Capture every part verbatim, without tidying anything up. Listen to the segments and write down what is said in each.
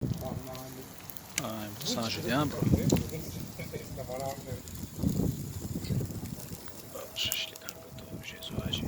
Ай, хъсан жеди, а, бро. Шашлыкар готов жезва чи.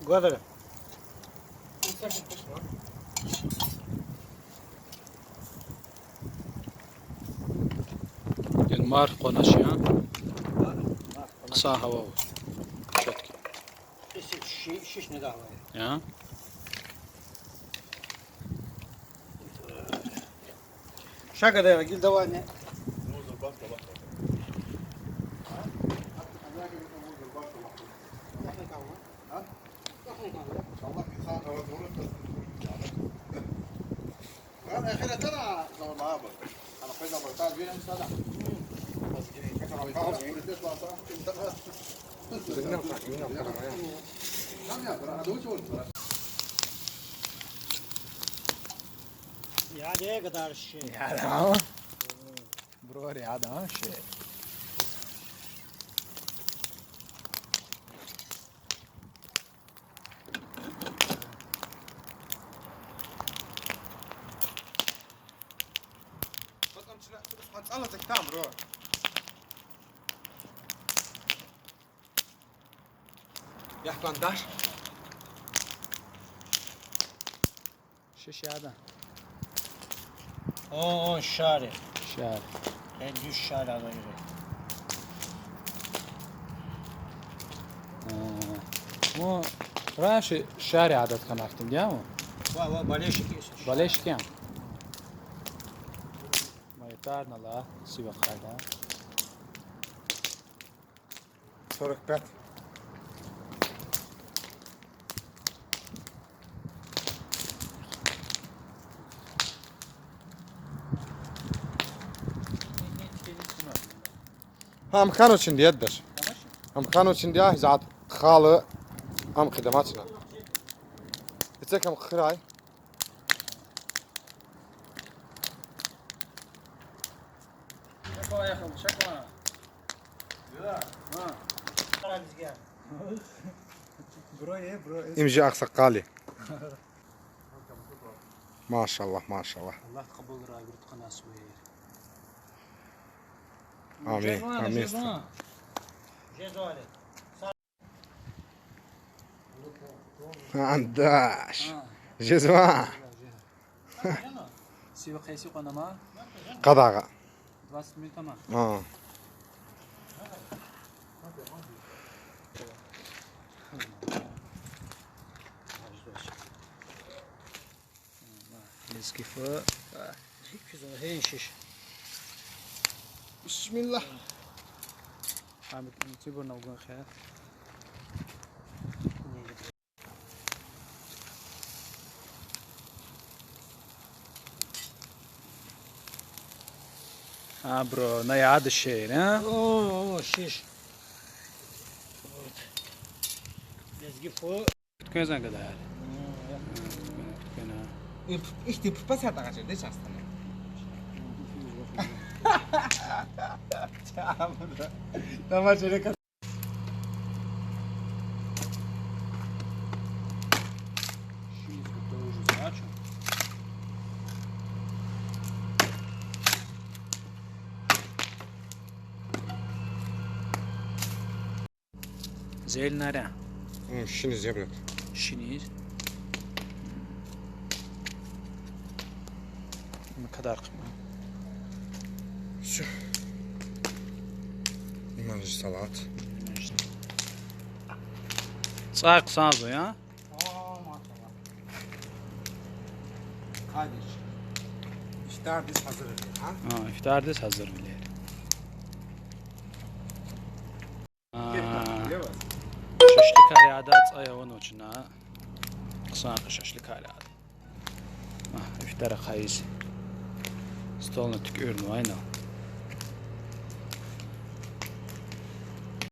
Гвадара. Ин марф къванач я. Хъсан гьава ава. Чётко. Шиш, шиш не дагъвай. Я. Шагада гил давай не. Яде гадар ши. Яда. Бро, яда ши. Там, бро. Яхландаш. Шиш яда. О, о, шари. Шар. Э, дуьз шари ава ири. Э, ну, раньше шари адет хьанахтин, я? Ва, ва, болельщики. Болельщики, а? Ма ятарнала, сива хайда. Сорок пять. Гьам хьанва чинди, яд даш. Гьам хьанва чинди, а, зат хала, гьам хъидаматна. Эцек гьам хъирай. Чаква, яхал, чаква. Гила. Гьа. Бро, э, бро, э. Им же агъсакъали. Машаллагь, машаллагь. Аллагь къабулрай, гурт къанасвир. Амин, жезва, амин. Жезва. Жезва, Али. Андаш. А. Жезва. Сива къеси къванама? Къадагъа. Двадцать минут ама. А. Лезги фу. А, гьикӀ кузва, гьин шиш. Бисмиллагь. Гьамид, цибурна угун хе. А, бро, на яда шей, а? О, о, шиш. Вот. Лезги фу. Квезан гадар. М, я. Квена. Ихьтин пупа сад агъачир де частана. Чамда. Тамашарика. Шиниз готовый уже зачем? Зелнара. М, шиниз я, брат. Шиниз. М, кадар хъипма. Всё. Иман же салат. ЦӀай хъсанзава, я? О, машаллагь. Кадиш. Ифтардиз гьазурвилер, а? А, ифтардиз гьазурвилер. А, шашлык Шашлыкар яда, цӀай авунва чна. Хъсан шашлыкар яда. А, ифтар ахъайиз. Столни туькӀуьрнавай инал.